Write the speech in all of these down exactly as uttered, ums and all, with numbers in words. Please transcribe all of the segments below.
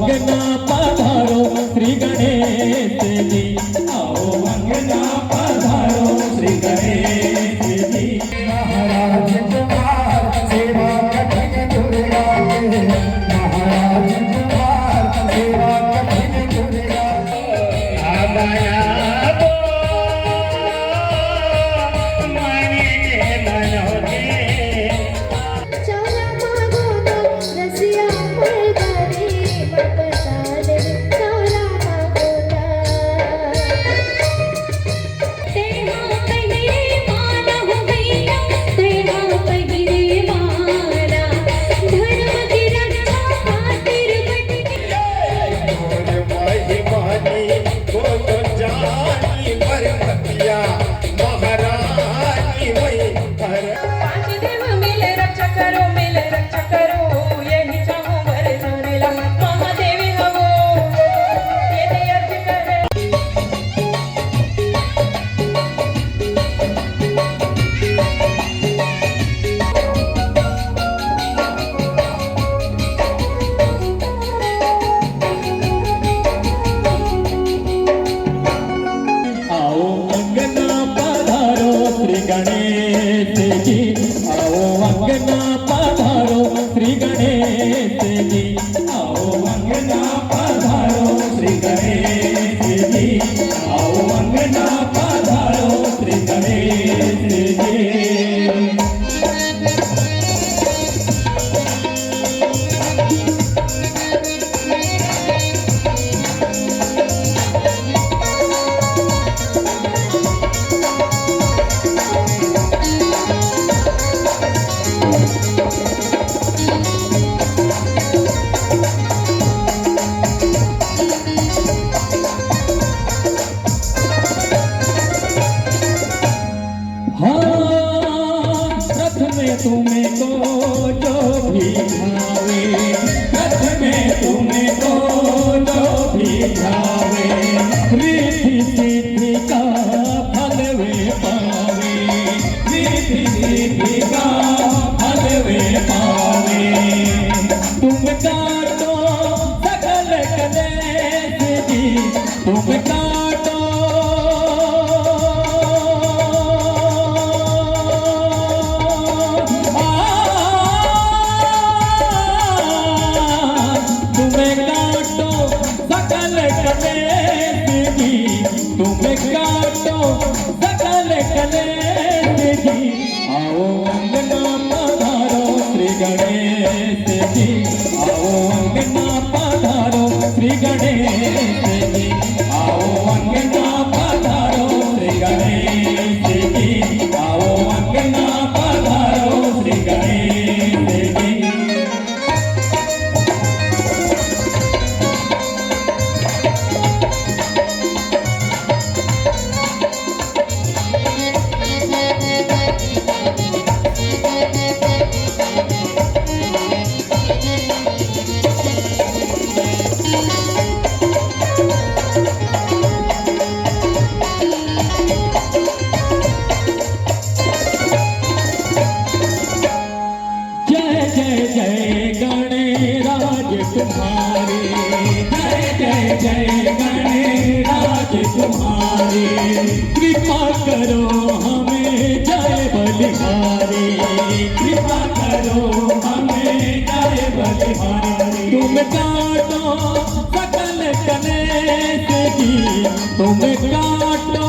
अंगना पधारो श्री गणेश जी, आओ अंगना पधारो श्री गणेश जी। महाराज तुम्हार सेवा कठिन दुर्गा के, महाराज तुम्हार सेवा कठिन दुर्गा के। आया वो मांगे मनोगे। चौरा मागो तो रसिया फूल बने मत बता दे। चौरा मागो तो तेहा पहिरे माला हो भैया, तेहा पहिरे माला, धर्म की रक्षा खातिर बट के। मोर महिमानी को तो जानी परमतिया महारानी वही हर। पांच देव मिले रक्षा करो, मिले रक्षा करो, यही चाहूं वरदान ला महादेवी हवो, ये दे अर्ज करे। आओ अंगना पधारो श्री गणेश जी, आओ अंगना पधारो श्री गणेश जी, आओ अंगना पधारो श्री गणेश जी, आओ अंगना पधारो श्री गणेश जी। हाँ, रथ में तुमको जो भी भावे, रथ में तुमको जो भी भावे, रिद्धि सिद्धि का फल वे पावे, रिद्धि सिद्धि का फल वे पावे। तुम काटो सकल कलेश जी, तुम काटो, आ, तुम काटो सकल कलेश जी, तुम काटो सकल कलेश जी। आओ अंगना पधारो श्री गणेश जी, आओ अंगना पधारो श्री गणेश जी, आओ अंगना पधारो श्री गणेश जी, आओ अंगना पधारो श्री गणेश जी। जय जय जय गणराज तुम्हारे, जय जय जय गणराज तुम्हारे। कृपा करो हमें जय बलिहारी, कृपा करो हमें जय बलिहारी। तुम काटो सकल कलेश जी, तुम काटो,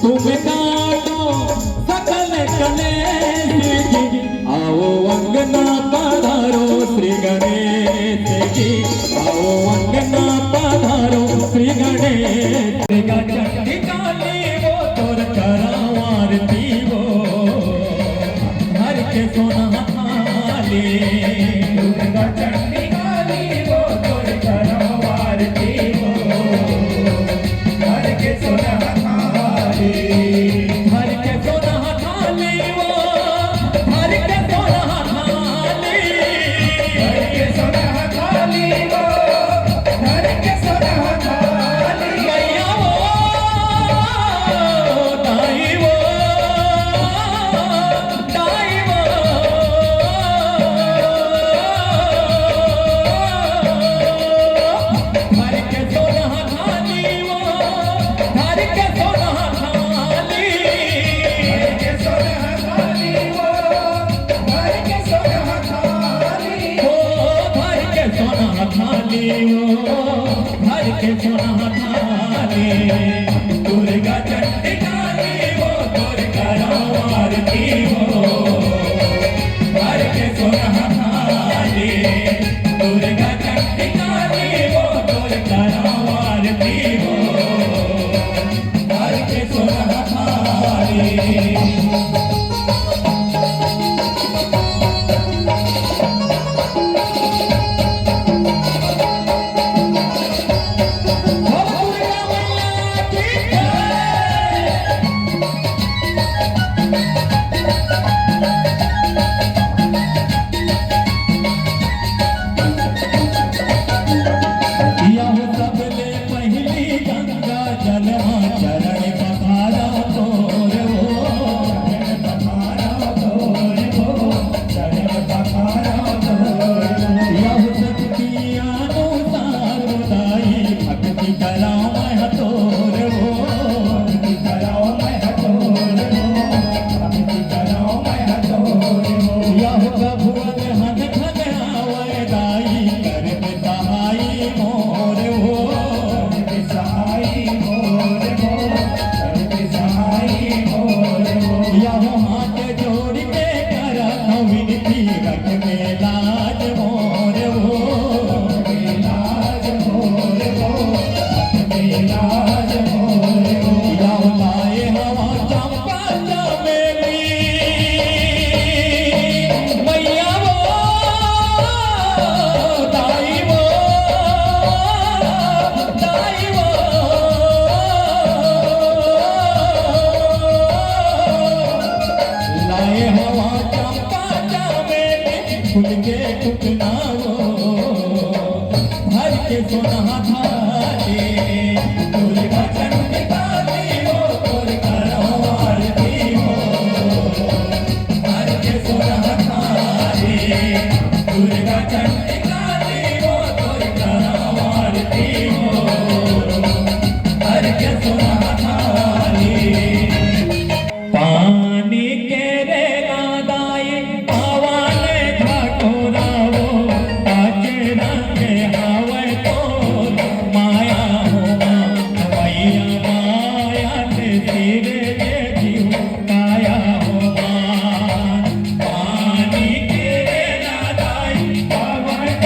तुम काटो सकल कलेश जी। आओ अंगना पधारो श्री गणेश जी, आओ अंगना पधारो श्री गणेश। दुर्गा चंडी काली वो तोर करँव आरती वो, भर के सोना थाली। दुर्गा चंडी काली वो तोर करँव आरती वो, भर के सोना थाली। भर के सोना थाली वो, भर के सोना थाली। भर के सोना थाली वो, भर के सोना थाली। मैया वो, दाई वो, दाई वो। सोना थाली, दुर्गा चंडी काली वो तोर करम आरती हो। भर के सोना थाली, दुर्गा चंडी काली वो तोर करम आरती हो। भर के सोना थाली। यह सबले पहिली गंगा जलवा चरण पखारा तोर हो। चरण पखारा तोर हो, चरण पखारा तोर हो। यह शक्ति अनुसार उदाई भक्ति करावै तोर हो। भक्ति करावै तोर हो, भक्ति करावै तोर हो। यह प्रभुवन हन खन आवै दाई, करब सहाय मोर हो। करब सहाय मोर हो, करब सहाय मोर हो। यह हाथ जोड़ के करत हँव विनती, रख में लाज मोर हो। रख में लाज मोर हो, रख में लाज मोर हो। यह लाए हवा चंपा चमेली, मैया वो, दाई वो, दाई वो। लाए हवा चंपा चमेली, फूल के टुकना वो। भर के सोना थाली, दुर्गा चंडी काली वो तोर करम आरती हो। भर के सोना थाली, दुर्गा चंडी काली वो तोर करम आरती हो। भर के सोना थाली। पानी के रेला दाई, पवन घटोरा वो, पाँच रंग हावै तोर माया हो माँ, मैया माया ते सिर दे दियो काया हो माँ। पानी के रेला दाई, पवन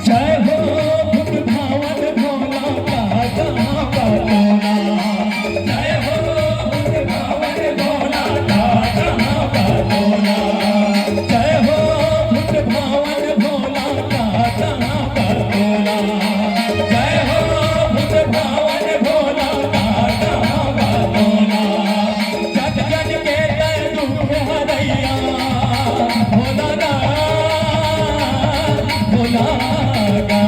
जय हो भूत भावन भोला, का कहाँ का टोला। जय हो भूत भावन भोला, का कहाँ का टोला। जय हो भूत भावन भोला, का कहाँ का टोला। जय हो भूत भावन भोला, का कहाँ का टोला। जग जग के तै दुख हरैया, भोला गा, भोला गा।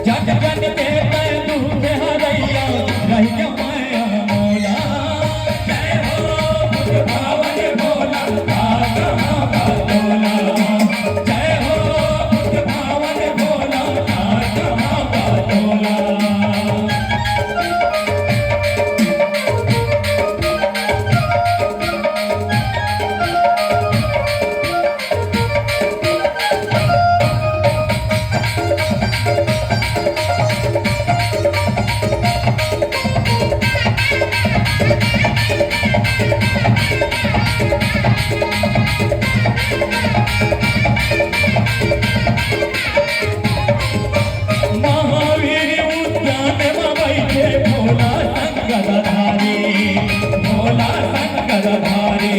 जग जग के तै दुख हरैया, रहिया माया मोला। जय हो भूत भावन भोला, का कहाँ का टोला। जय हो भूत भावन भोला, का कहाँ का टोला। महावीर उद्यान म बइठे भोला संग गदाधारी, भोला संग गदाधारी।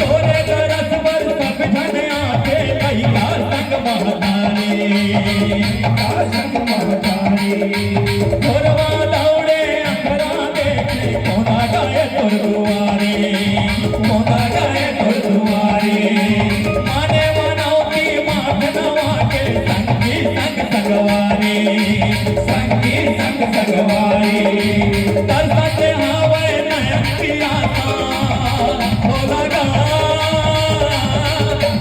तोरे दरस बर सब झन आथे, लइका संग महतारी, लइका संग महतारी। ढोरवा दौड़े अखरा देखे, कोना गाए तोर दुआरे, कोना गाए तोर दुआरे। माने मनौती माथ नवा के, संगी संग संगवारी, संगी संग संगवारी। तरसत हावय नयन पियासा, भोला गा,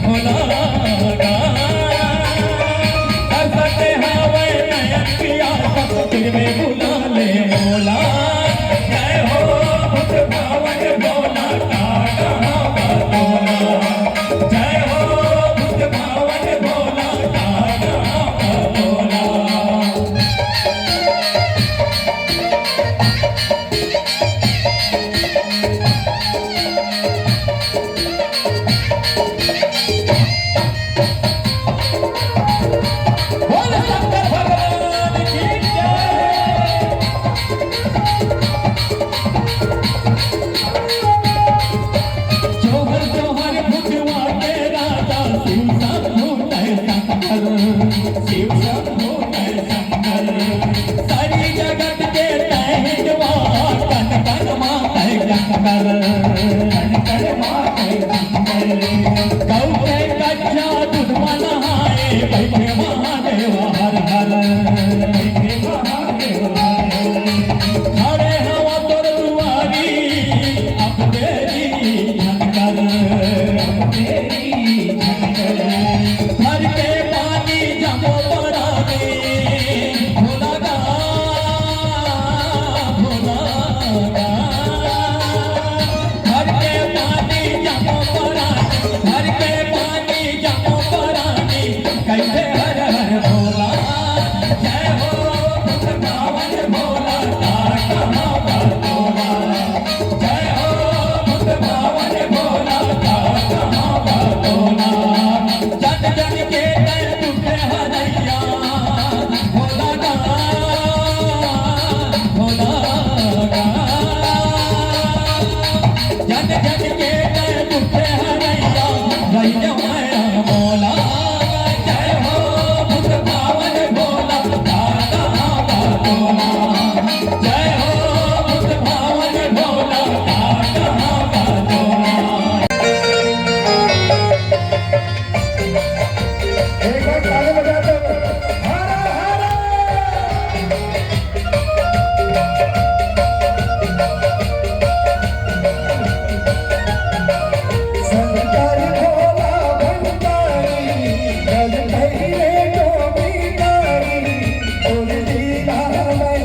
भोला गा। तरसत हावय नयन पियासा, फिर में बुला ले मोला। जय हो भूत भावन भोला, का कहाँ का टोला। जय हो भूत भावन भोला, का कहाँ का टोला। बोल शंकर भगवान की जय। जोहर जोहर भुजवा के राजा, शिव शंभू जय शंकर, शिव शंभू जय शंकर। सारी जगत के तै हितवा, कन कन मा तै लंकर, कन कन मा तै लंकर। गौ के कच्चा दूध म नहाए, बइठे महादेव हर हर, बइठे महादेव हर हर। खड़े हवा तोर दुआरी, अब देरी झन कर, अब देरी झन कर। भर के पानी जमो परानी, भोला गा, भोला गा। भर के पानी जमो परानी, भर के पानी जमो परानी। कइसे हर हर भोला, जय हो भूत भावन भोला, का कहाँ का टोला। जय हो भूत भावन भोला, का कहाँ का टोला। जन जन के तै दुख हरैया, भोला गा, भोला गा। जन जन के तै दुख हरैया, रहिया माया मोला। जय हो भूत भावन भोला, का कहाँ का टोला। जय हो भूत भावन भोला, का कहाँ का टोला। एक बार ताली बजा दो। हर हर। शंकर भोला भंडारी, जल भैले डोबी तारी, उर्मिला मैं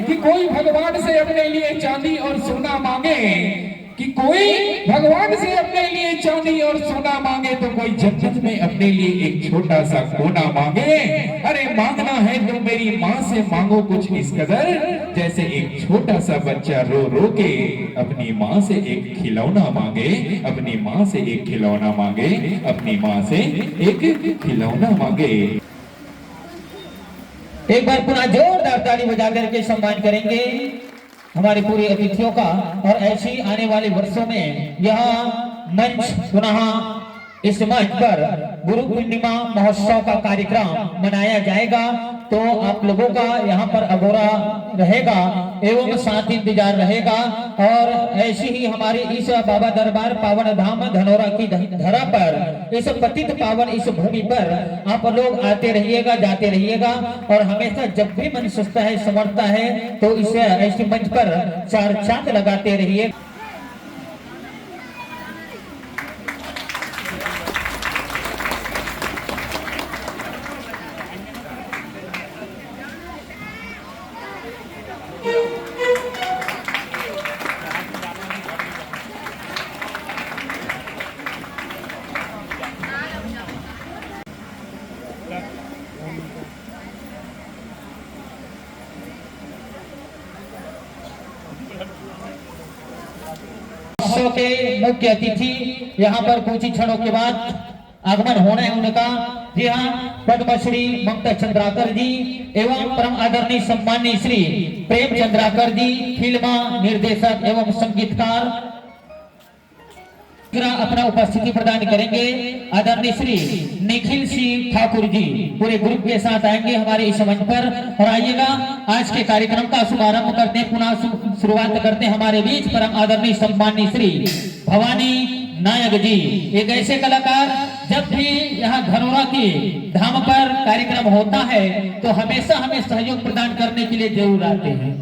कि कोई भगवान से अपने लिए चांदी और सोना मांगे, कि कोई भगवान से अपने लिए चांदी और सोना मांगे तो कोई जन्नत में अपने लिए एक छोटा सा कोना मांगे। अरे मांगना है तो मेरी माँ से मांगो कुछ इस कदर, जैसे एक छोटा सा बच्चा रो रो के अपनी माँ से एक खिलौना मांगे, अपनी माँ से एक खिलौना मांगे, अपनी माँ से एक खिलौना मांगे। एक बार पुनः जोरदार ताली बजा करके सम्मान करेंगे हमारे पूरे अतिथियों का। और ऐसे ही आने वाले वर्षों में यह मंच पुनः इस मंच पर गुरु पूर्णिमा महोत्सव का कार्यक्रम मनाया जाएगा, तो आप लोगों का यहाँ पर अगोरा रहेगा एवं साथ इंतजार रहेगा। और ऐसे ही हमारे इस बाबा दरबार पावन धाम धनौरा की ध-, धरा पर, इस पतित पावन इस भूमि पर आप लोग आते रहिएगा, जाते रहिएगा और हमेशा जब भी मन सुस्ता है, समर्थता है, तो इस ऐसे मंच पर चार चांद लगाते रहिए। महोत्सव के मुख्य अतिथि यहाँ पर कुछ ही क्षणों के बाद आगमन होना है उनका। जी हाँ, पद्मश्री ममता चंद्राकर जी एवं परम आदरणीय सम्माननीय श्री प्रेम चंद्राकर जी, फिल्म निर्देशक एवं संगीतकार, दूसरा अपना उपस्थिति प्रदान करेंगे आदरणीय श्री निखिल सिंह ठाकुर जी। पूरे ग्रुप के साथ आएंगे हमारे इस मंच पर। और आइएगा, आज के कार्यक्रम का शुभारंभ करते हैं, पुनः शु-, शुरुआत करते हैं हमारे बीच परम आदरणीय सम्माननीय श्री भवानी नायक जी। एक ऐसे कलाकार, जब भी यहाँ धनौरा की धाम पर कार्यक्रम होता है तो हमेशा हमें सहयोग प्रदान करने के लिए जरूर आते हैं।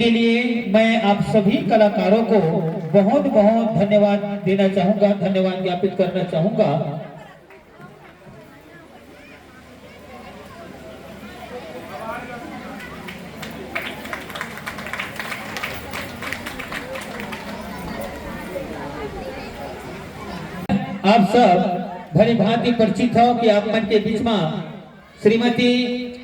के लिए मैं आप सभी कलाकारों को बहुत बहुत धन्यवाद देना चाहूंगा, धन्यवाद ज्ञापित करना चाहूंगा। आप सब भली भांति परिचित हो कि आप मन के बीच में श्रीमती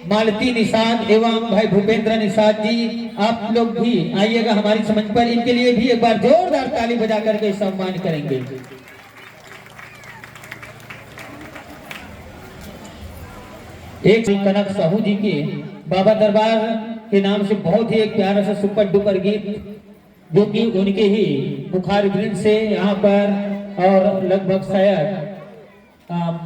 मालती निषाद एवं भाई भूपेंद्र निषाद जी, आप लोग भी आइएगा हमारी मंच पर। इनके लिए भी एक बार जोरदार ताली बजा करके सम्मान करेंगे। एक श्री कनक साहू जी के बाबा दरबार के नाम से बहुत ही एक प्यारा सा सुपर डुपर गीत, जो कि उनके ही मुखारविंद से यहाँ पर और लगभग शायद, अम,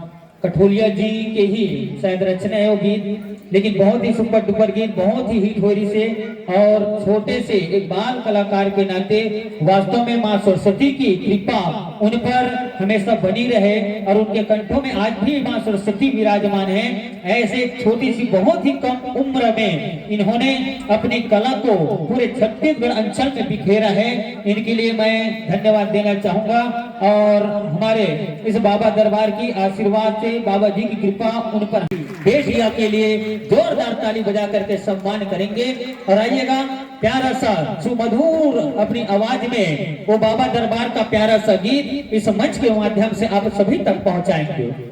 कठोलिया जी के ही शायद रचना है वो गीत, लेकिन बहुत ही सुपर डुपर गीत, बहुत ही हिट हो रही से। और छोटे से एक बाल कलाकार के नाते वास्तव में माँ सरस्वती की कृपा उन पर हमेशा बनी रहे और उनके कंठों में आज भी माँ सरस्वती विराजमान है। ऐसे छोटी सी बहुत ही कम उम्र में इन्होंने अपनी कला को पूरे छत्तीसगढ़ अंचल में बिखेरा है। इनके लिए मैं धन्यवाद देना चाहूंगा और हमारे इस बाबा दरबार की आशीर्वाद से, बाबा जी की कृपा उन पर, बेटिया के लिए जोरदार ताली बजा करके सम्मान करेंगे। और आइएगा, प्यारा सा सुमधुर अपनी आवाज में वो बाबा दरबार का प्यारा सा गीत इस मंच के माध्यम से आप सभी तक पहुंचाएंगे।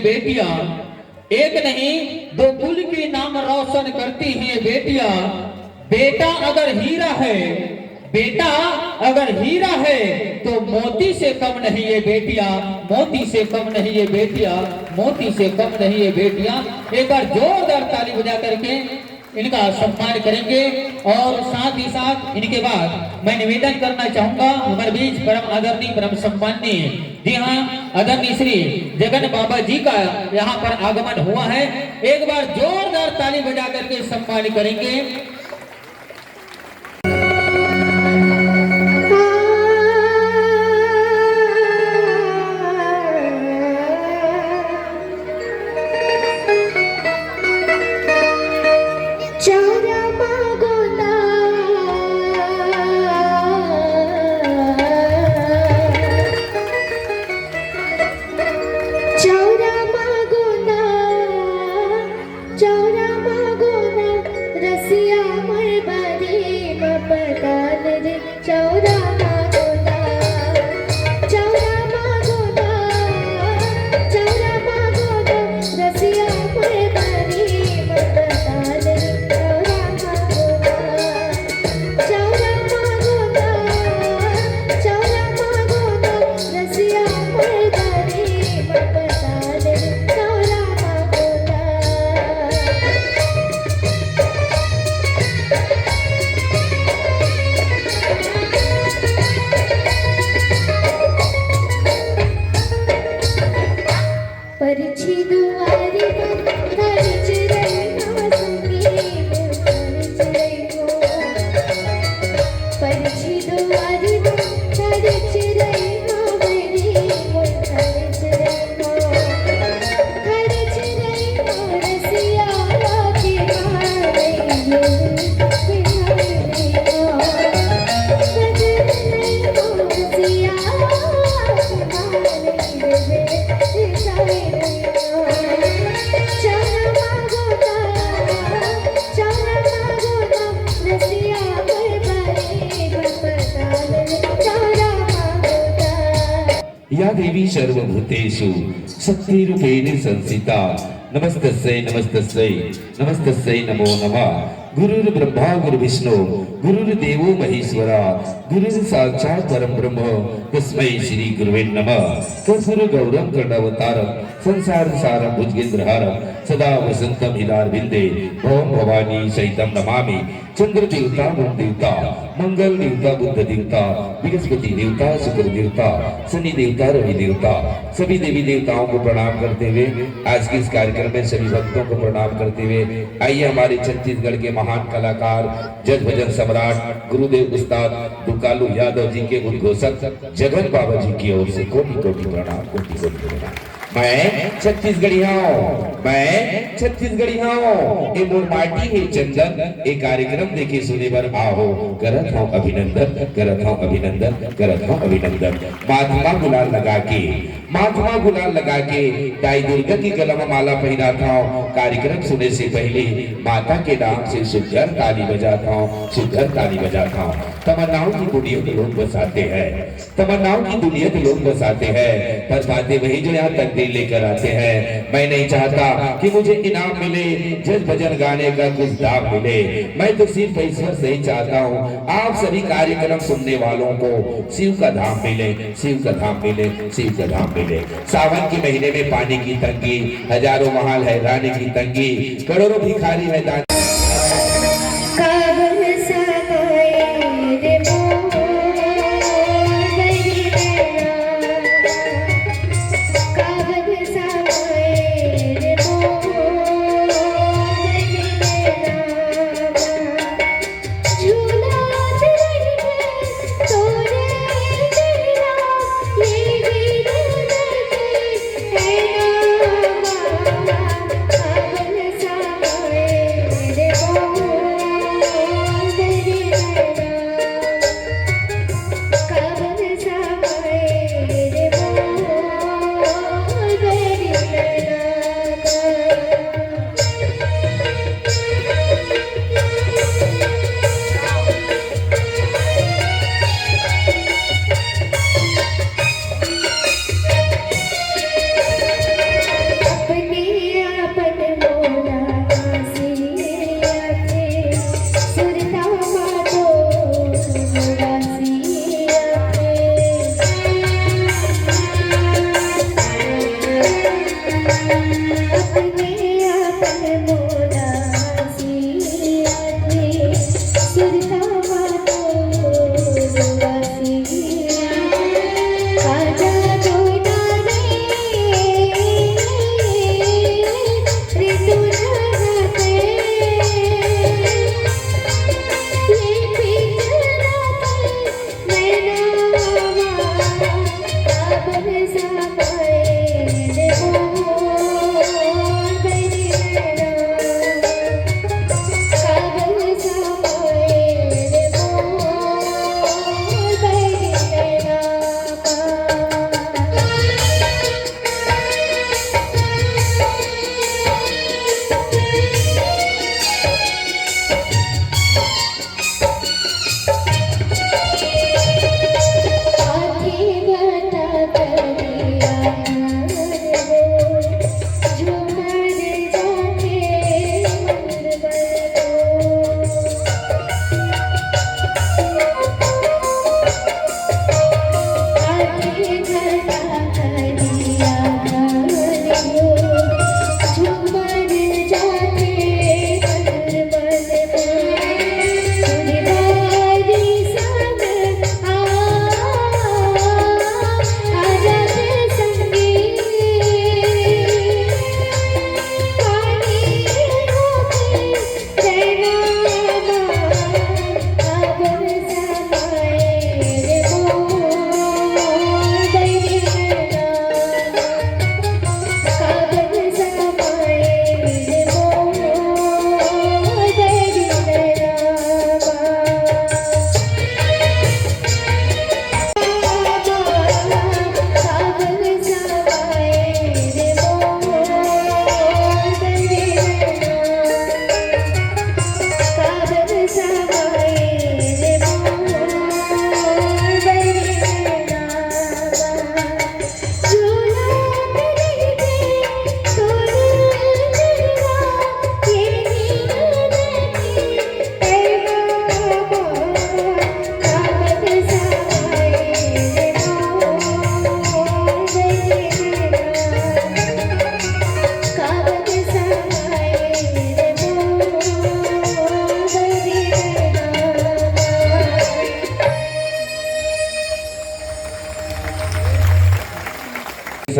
बेटियां एक नहीं दो कुल की नाम रोशन करती हैं बेटियां। बेटा अगर हीरा है, बेटा अगर हीरा है तो मोती से कम नहीं ये बेटियां, मोती से कम नहीं ये बेटियां, मोती से कम नहीं ये बेटियां। एक बार जोरदार ताली बजा करके इनका सम्मान करेंगे। और साथ ही साथ इनके बाद मैं निवेदन करना चाहूंगा, हमारे बीच परम आदरणीय, परम सम्माननीय, जी हाँ, आदरणीय श्री जगन बाबा जी का यहाँ पर आगमन हुआ है। एक बार जोरदार ताली बजा करके सम्मान करेंगे। या देवी सर्वभूतेषु शक्तिरूपेण संस्थिता। नमस्तस्यै नमस्तस्यै नमस्तस्यै नमो नमः। गुरुर्ब्रह्मा गुरुर्विष्णु गुरुर्देवो महेश्वरा। गुरुर्साक्षात् परं ब्रह्म तस्मै श्री गुरुवे नमः। कर्पूर गौरम करुणावतारम संसार सारम भुजगेंद्रहारम सदा वसंतम हृदारविंदे भवम भवानी सहितम नमामि। चंद्र देवता, वरुण देवता, मंगल देवता, बुध देवता, बृहस्पति देवता, शुक्र देवता, शनि देवता, रवि देवता, सभी देवी देवताओं को प्रणाम करते हुए, आज के इस कार्यक्रम में सभी भक्तों को प्रणाम करते हुए, आइए हमारे छत्तीसगढ़ के महान कलाकार, जज भजन सम्राट, गुरुदेव उस्ताद दुकालू यादव जी के उद्घोषक जगन बाबा जी की ओर से कोटि कोटि प्रणाम, कोटि कोटि प्रणाम। मैं छत्तीसगढ़िया हूँ, मैं छत्तीसगढ़िया हूँ। ए मोर माटी हे चंदन, ए कार्यक्रम देखे सुने बर आहो। करत हूँ अभिनंदन, करत हूँ अभिनंदन, करत हूँ अभिनंदन। माथ मा गुलाल लगा के, माथ मा गुलाल लगा के दाई दुर्गा की गला मा माला पहिरात हूँ। कार्यक्रम सुने से पहले माता के नाम से सुघर ताली बजात हूँ, सुघर ताली बजात हूँ। तमन्नाओं की दुनिया में लोग बसाते हैं, तमन्नाओं की दुनिया में लोग बसाते हैं, पर बातें वही जो यहाँ तकदीर लेकर आते हैं। मैं नहीं चाहता कि मुझे इनाम मिले, जज भजन गाने का कुछ दाम मिले। मैं तो सिर्फ ईश्वर से ही चाहता हूँ, आप सभी कार्यक्रम सुनने वालों को शिव का धाम मिले, शिव का धाम मिले, शिव का धाम मिले। सावन के महीने में पानी की तंगी, हजारों महाल हैरानी की तंगी, करोड़ों भिखारी है दानी।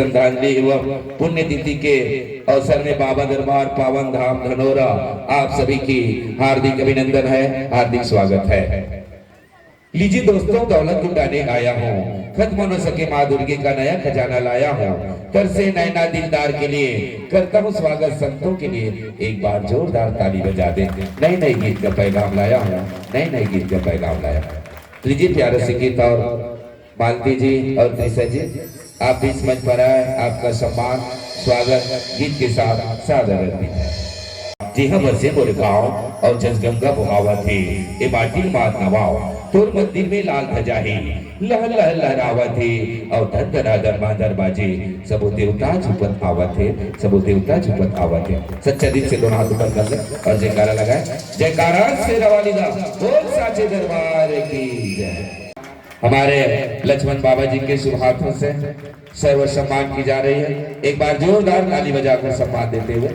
श्रद्धांजलि एवं पुण्यतिथि के अवसर में बाबा दरबार पावन धाम धनोरा आप सभी की हार्दिक अभिनंदन है, हार्दिक स्वागत है। लीजिए दोस्तों, दौलत लुटाने आया हूँ, खत्म न सके माँ दुर्गे का नया खजाना लाया हूँ। तरसे नैना दिलदार के लिए, करता हूँ स्वागत संतों के लिए। एक बार जोरदार ताली बजा दे, नए नए गीत का पैगाम लाया हूँ, नए नए गीत का पैगाम लाया हूँ। लीजिए प्यारे से गीत और मालती जी और कृष्ण जी, आप भी इस मंच पर आए, आपका सम्मान, स्वागत गीत के साथ सादर अर्पित है। जिहां बसे मोर गांव और जस गंगा बोहावत हे, ए माटी मात नवाव, तोर मंदिर में लाल ध्वजा हे, लहर लहर लहरावत हे, और धन धना धर्मांधर बाजे, सबो देवता झुपत आवत हे, सबो देवता झुपत आवत हे। सच्चा दिल से दोनों हाथ ऊपर कर ले और जयकारा लगाए। जयकारा शेरा वाली दा, बोल साचे दरबार की जय। हमारे लक्ष्मण बाबा जी के शुभ हाथों से सर्व सम्मान की जा रही है। एक बार जोरदार ताली बजाकर सम्मान देते हुए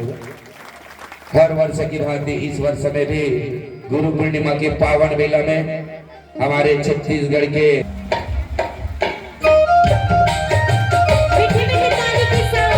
हर वर्ष की भांति इस वर्ष में भी गुरु पूर्णिमा के पावन बेला में हमारे छत्तीसगढ़ के मीठे मीठे ताली के साथ।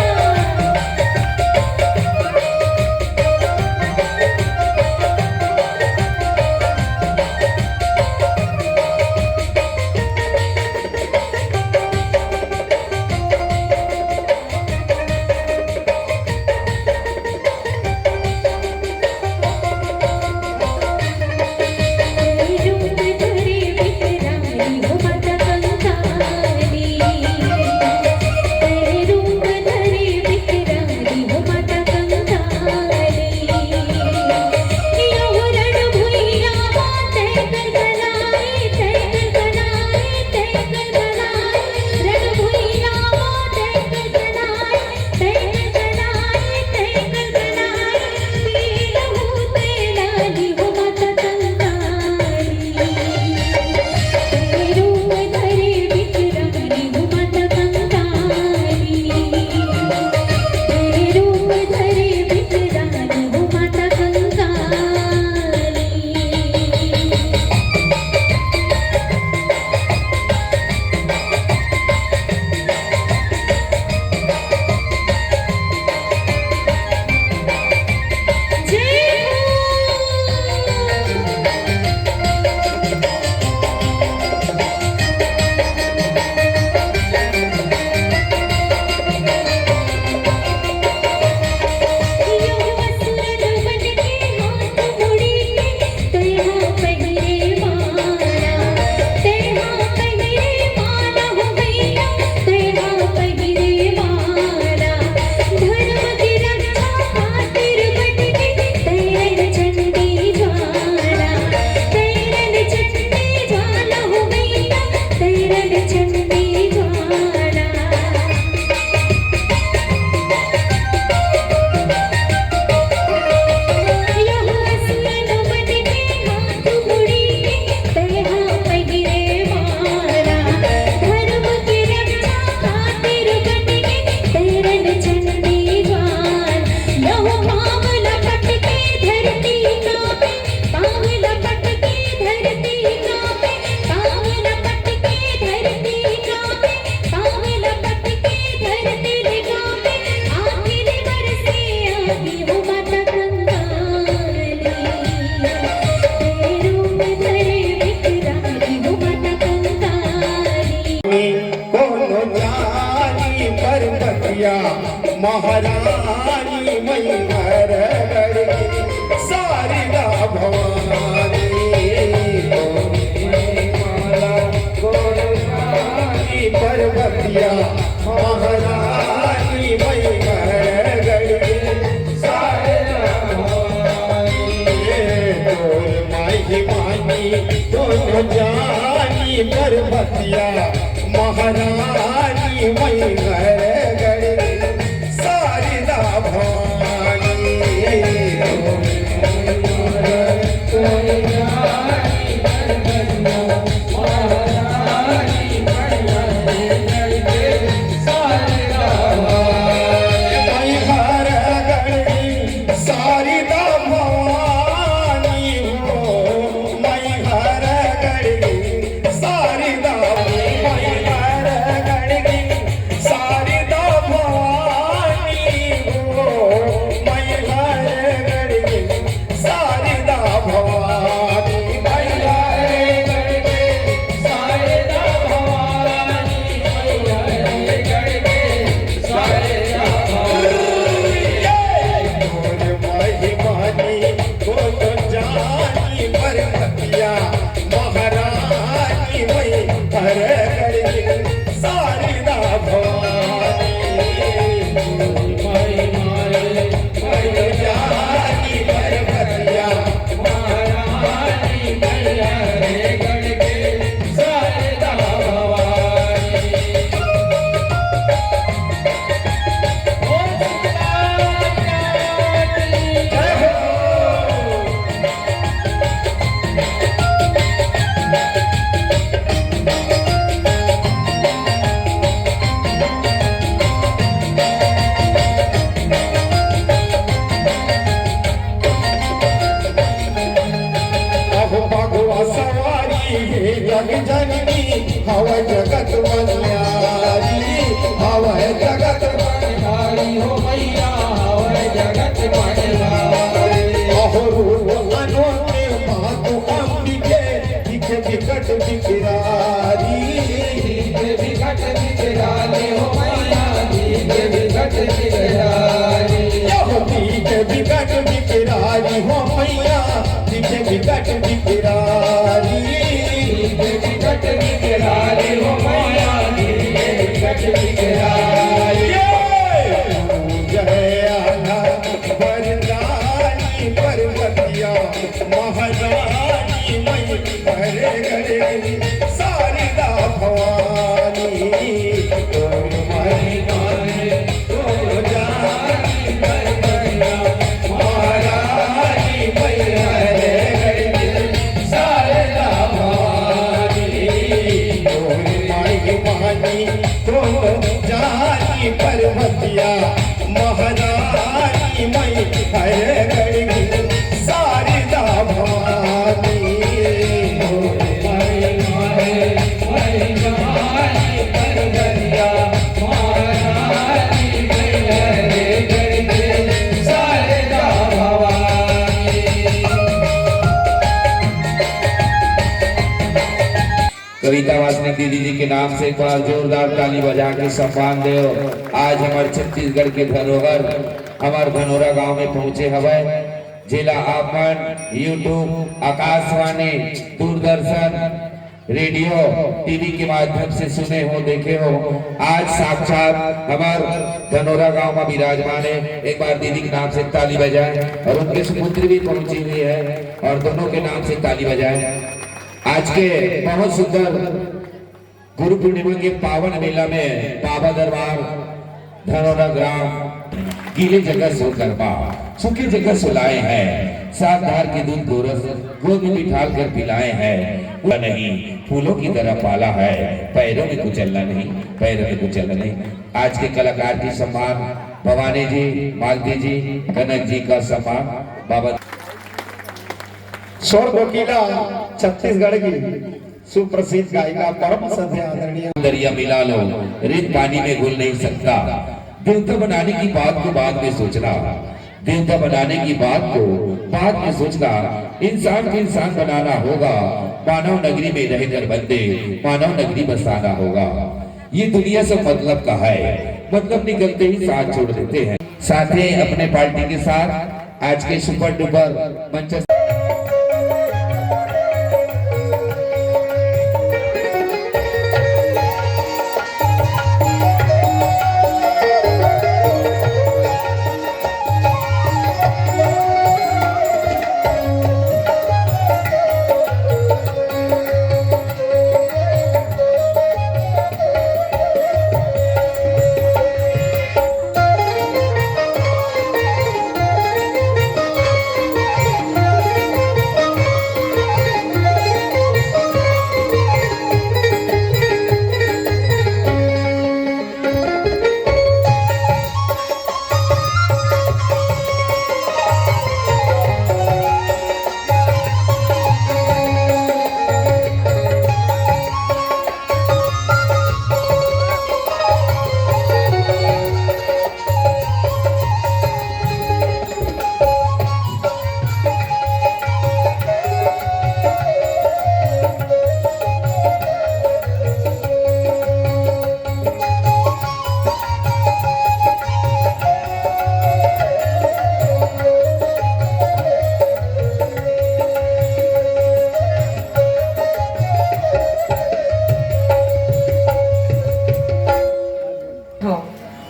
कोनो जानी परबतिया महारानी मैहर गढ़ की शारदा भवानी। माला कोनो जानी परबतिया महारानी मैहर गढ़ की शारदा भवानी। तोर माही मानी कोनो जानी परबतिया महारानी मैहर गढ़ शारदा भवानी। मैहर गढ़ शारदा भवानी हो, मैहर गढ़ शारदा, मैहर गढ़ शारदा हवय जगत म न्यारी, हवय जगत म न्यारी हो मैया, हवय जगत म न्यारी। अहो रूप अनोखे मातु अम्बिके, दिखे बिकट बिकरारी। दिखे बिकट बिकरारी हो मैया, दिखे बिकट बिकरारी। यहो दिखे बिकट बिकरारी हो मैया, दिखे बिकट बिकरारी। दिखे बिकट बिकरारी हो मैया, दिखे बिकट बिकरारी। ये जय आला वरदानी पर्वतिया महारानी मई हरे गले शारदा भवानी। तोर महिमा है, तोर जानी पर्वतिया महारानी मई हरे गले शारदा भवानी। तोर महिमा है, तोर जानी पर्वतिया महारानी मई हरे गले शारदा भवानी। कविता वासनिक दीदी जी के नाम से एक बार जोरदार ताली बजा के सम्मान देव। आज हमर छत्तीसगढ़ के धरोहर हमर धनोरा गांव में पहुंचे हवय, जेला आप मन YouTube, Akashvani, Doordarshan, radio, TV के माध्यम से सुने हो, देखे हो। आज साक्षात हमर धनोरा गांव में विराजमान है। एक बार दीदी के नाम से ताली बजाएं और उनके सुपुत्री भी पहुंची हुई है और दोनों के नाम से ताली बजाएं। आज के बहुत सुंदर गुरु पूर्णिमा के पावन मेला में बाबा दरबार धनौरा ग्राम गीले जगह सो गरबा, सूखे जगह सुलाए हैं, सात धार के दूध गोरस गोद में बिठाल कर पिलाए हैं। वो नहीं, फूलों की तरह पाला है, पैरों में कुचलना नहीं, पैरों में कुचलना नहीं। आज के कलाकार की सम्मान भवानी जी, मालती जी, कनक जी का सम्मान बाबा। स्वर कोकिला छत्तीसगढ़ की सुप्रसिद्ध गायिका परम श्रद्धेय आदरणीय दरिया मिला लो, रेत पानी में घुल नहीं सकता। देवता बनाने की बात को बाद में सोचना, देवता बनाने की बात को बाद में सोचना। इंसान को इंसान बनाना होगा, मानव नगरी में रहकर बंदे मानव नगरी बसाना होगा। ये दुनिया सब मतलब का है, मतलब निकलते ही साथ छोड़ देते हैं। साथ ही अपने पार्टी के साथ आज के सुपर डुपर मंच हो।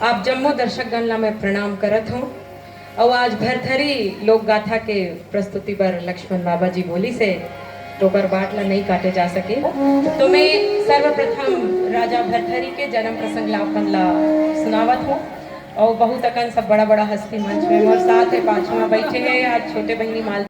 आप जम्मो दर्शकगण ला मैं प्रणाम करत हूँ। अउ आज भरथरी लोक गाथा के प्रस्तुति बर लक्ष्मण बाबा जी बोलिस हे, तो ओकर बाट ला नइ काटे जा सके। तो मैं सर्वप्रथम राजा भरथरी के जन्म प्रसंग ला अपन ला सुनावत हूँ। अउ बहुत अकन सब बड़ा बड़ा हस्ती मंच में मोर साथ हे, पाछू में बैठे हे आज छोटे बहिनी माल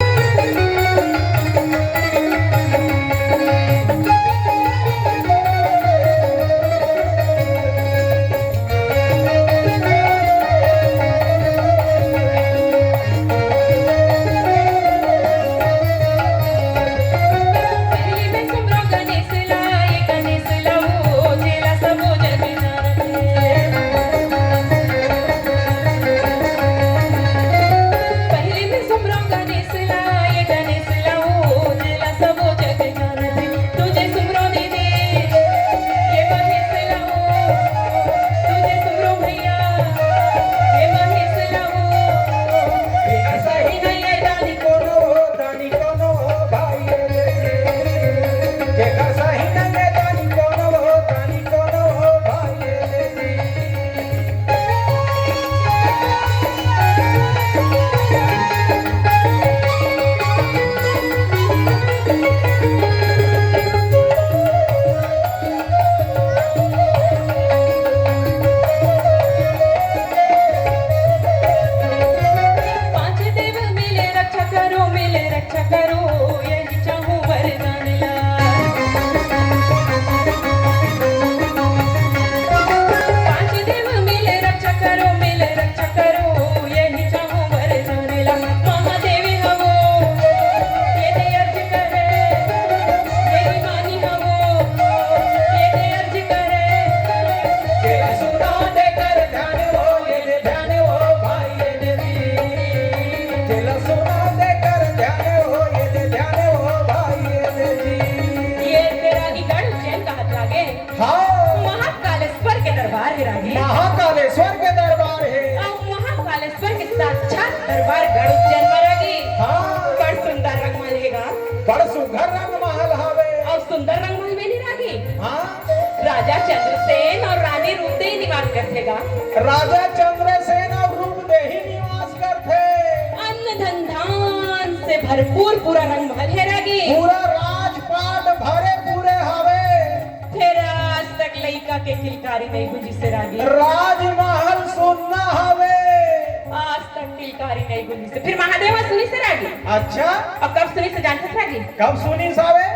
ये गणेश ला हो, जेला सबो जग जानथे। तुझे सुमरो दीदी, ये महेश ला हो, तुझे सुमरो भैया, ये महेश ला हो। ये सही नहीं है दानी कोनो, दानी कोनो भाई रे। जेकर सही नंगे तानी कोनो हो, तानी कोनो हो भाई रे। पांच देव मिले रक्षा करो, मिले रक्षा करो, यही चाहूं वरदान ला। पांच देव मिले रक्षा करो, मिले रक्षा करो, यही चाहूं वरदान ला। महादेव हवो, ये दे अर्ज करे, ये मानी हवो, ये दे अर्ज करे। तेरा सुना देकर ध्यान हो, ये दे ध्यान हो भाई, ये दे दी। तेरा सुना देकर ध्यान हो, ये दे ध्यान हो भाई, ये दे दी। ये तेरा निगढ़ उज्जैन का हाथ लागे। हाँ। महाकालेश्वर के दरबार हे रागी। महाकालेश्वर के दरबार हे। अउ महाकालेश्वर के साक्षात दरबार गढ़ उज्जैन म रागी। हाँ। बड़ सुंदर रंगमहल हे गा। बड़ सुघर रंगमहल हवे। अउ सुंदर रंगमहल में नहीं रागी। हाँ। राजा चंद्रसेन अउ रानी रूपदेही निवास करथे गा। राजा चंद्रसेन अउ रूपदेही निवास करथे। अन्न धन धान से भरपूर पूरा रंगमहल हे रागी। पूरा राजपाट भरे पूरे हवे। फेर आज तक लइका के किलकारी नहीं गुंजिस हे रागी। राजमहल सुन्ना हवे। आज तक किलकारी नहीं गुंजिस हे। फेर महादेव ह सुनिस हे रागी। अच्छा। अब कब सुनिस हे जानथस रागी? कब सुनिस हवे?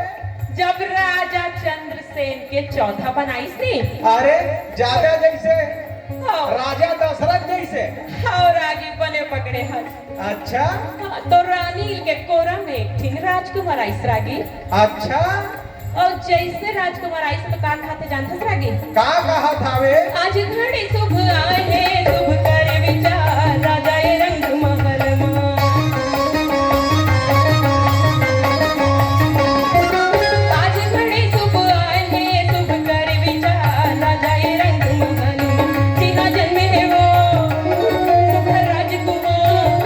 जब राजा चंद्रसेन के चौथा बनाइस नी। अरे, राजा जैसे, हाँ। राजा दशरथ जैसे। हाँ, रागी बने पकड़े हस। अच्छा। हाँ, तो रानी के कोरा में एक ठिन राजकुमार आइस रागी। अच्छा। अउ जइसे राजकुमार आइस त का कहाथे जानथस रागी? का कहाथे? आज घड़ी शुभ आए हे, शुभ करे विचार, राजा ए रंग महल मा। आज घड़ी शुभ आए हे, शुभ करे विचार, राजा ए रंग महल मा। जिहां जन्मे हे वो सुघर राजकुमार,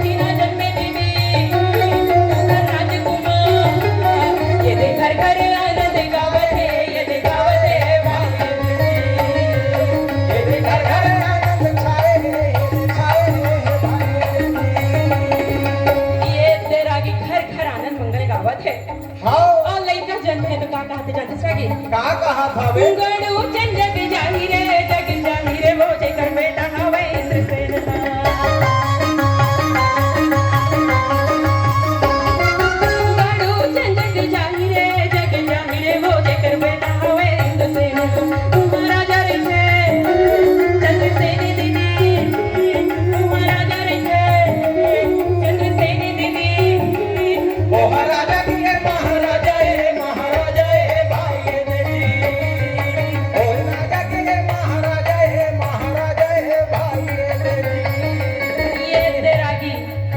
जिहां जन्मे दीदी सुघर राजकुमार। ये दे घर घर आनंद गावत हे, ये दे गावत हे भाई। ये दे घर घर आनंद छाए हे, छाए हे भाई। ये दे रागी घर घर आनंद मंगल गावत हे। हाँ। अउ लइका जन्मे हे त का कहाथे जानथस रागी? का कहाथे? गड़ू चंद जग जाहि रे, जग जाहि रे, वो जेकर बेटा हवय इंद्रसेन। गड़ू चंद जग जाहि रे, जग जाहि रे, वो जेकर बेटा हवय इंद्रसेन। महाराजा रहिथे चंद्रसेन दीदी, महाराजा रहिथे चंद्रसेन दीदी। ओ राजा के महाराजा ए, महाराजा ए भाई ए दीदी। ओ राजा के महाराजा ए, महाराजा ए भाई ए दीदी। ये दे रागी,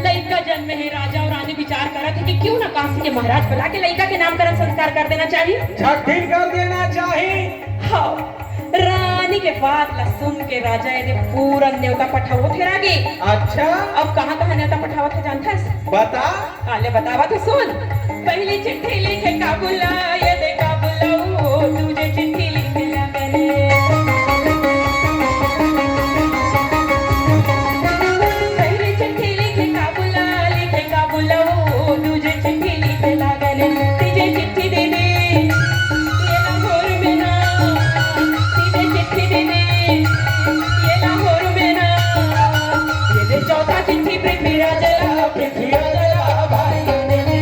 लइका जन्मे हे, राजा अउ रानी विचार करत हे कि क्यों ना काशी के महाराज बुला के लइका के नामकरण संस्कार कर देना चाहिए। झट ही कर देना चाहिए। हाँ। रानी के बात ला सुन के राजा ए दे पूरा नेवता पठावत हे रागी। अच्छा। अब कहाँ-कहाँ नेवता पठावत हे जानथस? बता। हाँ, ले बतावत हँव सुन। पहली चिट्ठी लिखे काबुला, ये दे काबुला, वो दूजे चिट्ठी लिखे लगन। पहली चिट्ठी लिखे काबुला, लिखे काबुला, वो दूजे चिट्ठी लिखे लगन। तीजे चिट्ठी दीदी ये लाहौर में ना, तीजे चिट्ठी दीदी ये लाहौर में ना। ये दे चौथा चिट्ठी पृथ्वीराज ला, पृथ्वीराज ला भाई ने दी।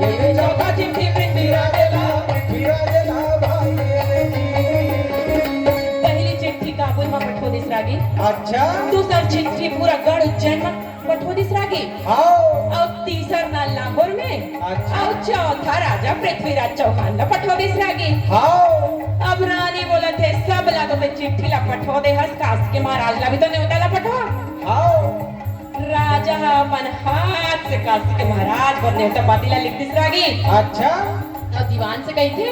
ये दे चौथा चिट्ठी पृथ्वीराज ला, पृथ्वीराज ला भाई ने दी। पहली चिट्ठी काबुल में पठो दिस रागी। अच्छा। दूसर चिट्ठी पूरा गढ़ उज्जैन में पठो दिस रागी। हाँ। अउ तीसर ना लाहौर में। अच्छा। अउ चौथा राजा पृथ्वीराज चौहान ला पठो दिस रागी। हाँ। अब रानी बोलत हे, सब ला तो ते चिट्ठी ला पठो दे हस, काशी के महाराज ला भी तो नेवता ला पठो। हाँ। राजा ह अपन हाथ से काशी के महाराज बर नेवता पाती ला लिख दिस रागी। अच्छा। अउ दीवान से कहिथे,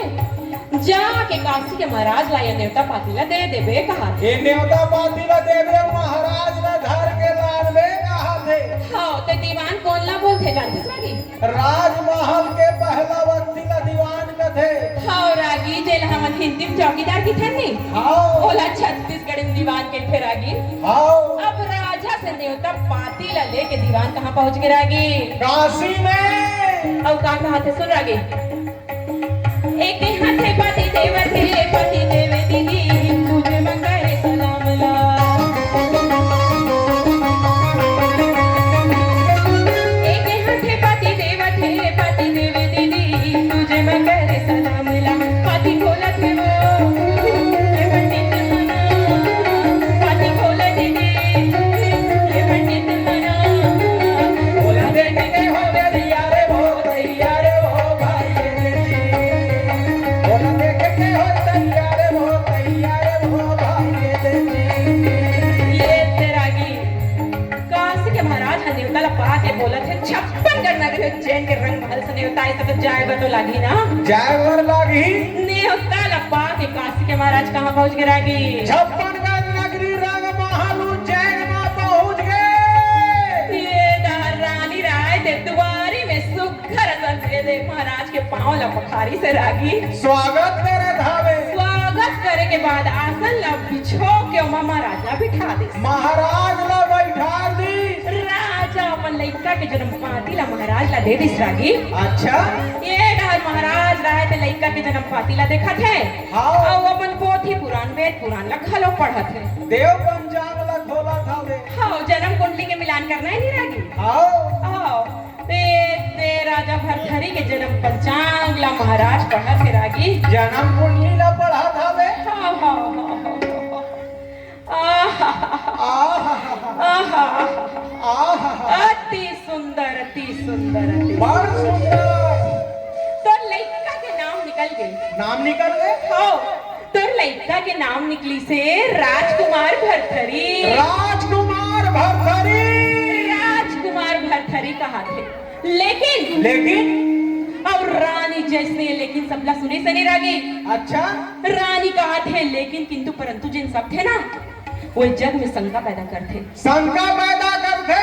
"जाके काशी के महाराज ला ये नेवता पाती ला दे देबे," कहा। ये नेवता पाती ला देबे, महाराज ला धर के लानबे, कहा थे। हाँ, ते दीवान कोन ला बोलथे जानथस रागी? राजमहल के पहला व्यक्ति ला दीवान कथे। हाँ रागी, जेला हमन हिंदी में चौकीदार किथन नहीं? हाँ। ओला छत्तीसगढ़ी में दीवान कहिथे रागी। हाँ। अब राजा से नेवता पाती ला लेके दीवान कहाँ पहुँच गे रागी? काशी में। अउ का कहा थे सुन रागी। एक हाथे पाती देवत हे, पाती देवे दीदी, तुझे मंगल सलाम ला। एक हाथे पाती देवत हे, पाती देवे दीदी, तुझे मंगल सलाम ला। पाती खोलत हे वो, ये पंडित हना। पाती खोलत हे, ये पंडित हना। बोला देखते हो मेरी यारे वो तैयार हो भाई रे जी। बोला देखते हो तैयार हो, तैयार हो भाई रे जी। ये तेरा गीत काशी के महाराज ह नेवता ला पाके बोलत हे, छप्पन गढ़ नगरी उज्जैन के रंग महल से नेवता आइस त जाए बर तो लागही ना? जाए बर लागही। नेवता ला पाके काशी के महाराज कहाँ पहुँच गे रागी? छप्पन गढ़ नगरी रंग महल उज्जैन मा पहुँच गे। ये डहर रानी राय ते दुआरी में सुघर असन दे दे महाराज के पाँव ला पखारिस रागी। स्वागत करत हावे। स्वागत करे के बाद आसन ला बिछो के ओमा महाराज ला बिठा दे। महाराज ला बैठा दिस। राजा अपन लइका के जनम पाती ला महाराज ला दे दिस रागी। अच्छा। ये डहर महाराज राय ते लइका के जनम पाती ला देखत हे। हाँ। अउ अपन पोथी पुराण, वेद पुराण ला घलो पढ़त हे। देव पंचांग ला खोलत हावे। हाँ, जनम कुंडली के मिलान करना हे नहीं रागी? हाँ। हाँ। ते, ते राजा भरथरी के जनम पंचांग ला महाराज पढ़त हे रागी। जनम कुंडली ला पढ़त हावे। हाँ, हाँ, हाँ, हाँ, हाँ। आहा, आहा, आहा। आहा। अति सुंदर, अति सुंदर, अति बड़ सुंदर। तोर लइका के नाम निकल गे। नाम निकल गे? हाँ, तोर लइका के नाम निकलिस हे राजकुमार भरथरी। राजकुमार भरथरी। राजकुमार भरथरी कहाथे। लेकिन लेकिन? अउ रानी जइसने लेकिन सबला सुने से नहीं रागी। अच्छा। रानी कहाथे लेकिन किंतु परंतु जेन शब्द हे ना, वो जग में शंका पैदा करथे। शंका पैदा करथे।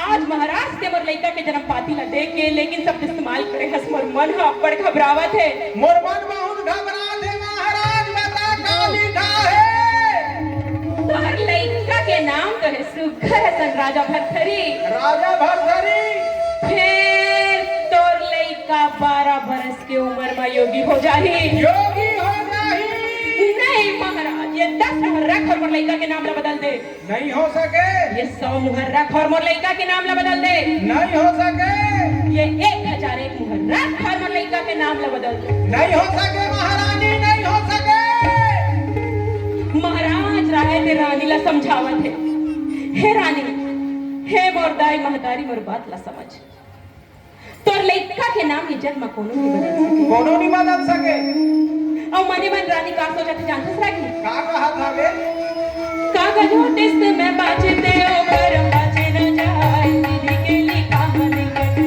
आज महाराज ते मोर लइका के जनम पाती ला देख के लेकिन शब्द इस्तेमाल करे हस, मोर मन ह बड़ घबरावत हे। मोर मन बहुत घबरात हे महाराज, बता का लिखा हे? तोर लइका के नाम तो हे सुघर असन राजा भरथरी। राजा भरथरी। फेर तोर लइका बारह बरस के उमर म योगी हो जाही। योगी हो जाही। नहीं महाराज, ये दस मुहर रख अउ मोर लइका के नाम ला बदल दे। नहीं हो सके। ये सौ मुहर रख अउ मोर लइका के नाम ला बदल दे। नहीं हो सके। ये एक हजार एक मुहर रख अउ मोर लइका के नाम ला बदल दे। नहीं हो सके महारानी, नहीं हो सके। महाराज राय ते रानी ला समझावत हे, हे रानी, हे मोर दाई महतारी, मोर बात ला समझ। तोर लइका के नाम ये जग म कोनो नहीं बदल सके। कोनो नहीं बदल सके। अउ मने मन रानी का सोचत हे जानथस रागी? का कहत हवे? कागज होतिस मैं बाँचे ते ओ करम बाँचे न जाय, विधि के लिखा मन कटे।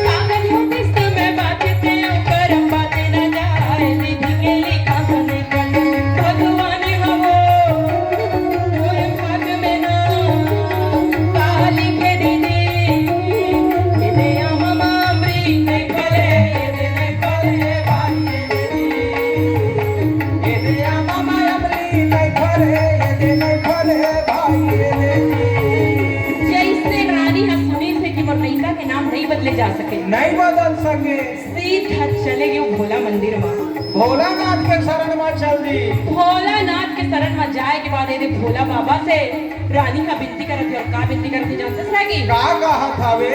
कागज होतिस मैं बाँचे ते ओ करम बाँचे न जाय, विधि के लिखा मन कटे। भगवान हवो, मोर भाग में ना, का लिखे दीदी? ये दे आमा मामरी नहीं फले, ये दे नहीं फले, भाई ये दे दी। ये दे आमा मामरी नहीं फले, ये दे नहीं फले, भाई ये दे दी। जइसे रानी ह सुनिस हे कि मोर लइका के नाम नहीं बदले जा सके। नहीं बदल सके। सीधा चले गे भोला मंदिर म। भोलानाथ के शरण म चल दी। भोलानाथ के शरण म जाए के बाद एदे भोला बाबा से रानी ह बिनती करत हे अउ का बिनती करत हे जानथस रागी? का कहत हवे?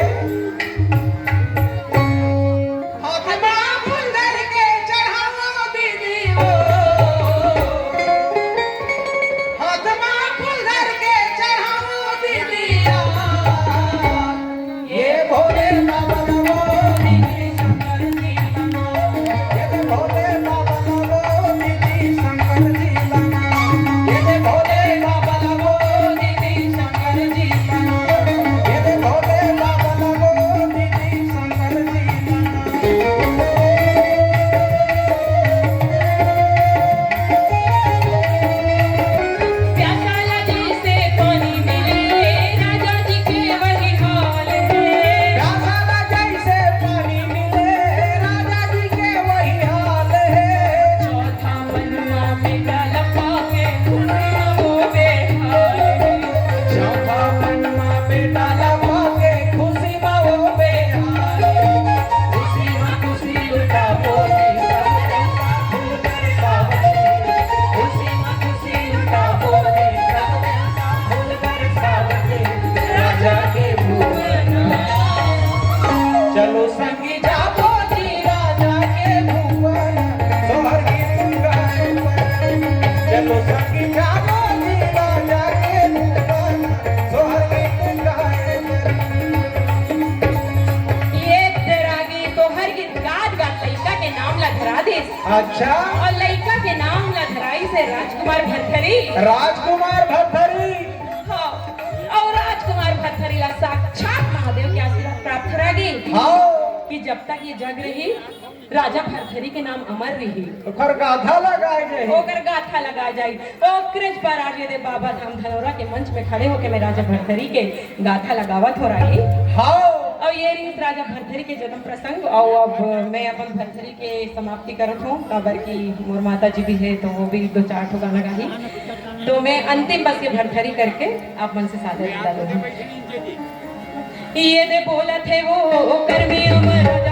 हाथ मा फूल धर के चढ़ावो दीदी ओ। हाथ मा फूल धर के चढ़ावो दीदी ओ। ये भोले बाबा लगो दीदी शंकर जी लगो। ये भोले बाबा लगो दीदी शंकर जी लगो। अच्छा। अउ लइका के नाम ला धराइस हे राजकुमार भरथरी। राजकुमार भरथरी। हाँ, अउ राजकुमार भरथरी ला साक्षात महादेव के आशीर्वाद प्राप्त हो गे। हाँ। कि जब तक ये जग रही, राजा भरथरी के नाम अमर रही। ओकर गाथा ला गाय जाही। ओकर गाथा ला गाय जाही। ओकरेच बर आज ये दे बाबा धाम धनौरा के मंच में खड़े होके मैं राजा भरथरी के गाथा ला गावत हो रही। हाँ। अउ ये रहिस राजा भरथरी के जन्म प्रसंग। अउ अब मैं अपन भरथरी के समाप्ति करत हूँ, काबर कि मोर माता जी भी है, तो वो भी दो चार ठो गाना गाही। तो मैं अंतिम बस ये भरथरी करके आप मन से सादर विदा लूँ। ये दे बोलत हे वो, ओकर में अमर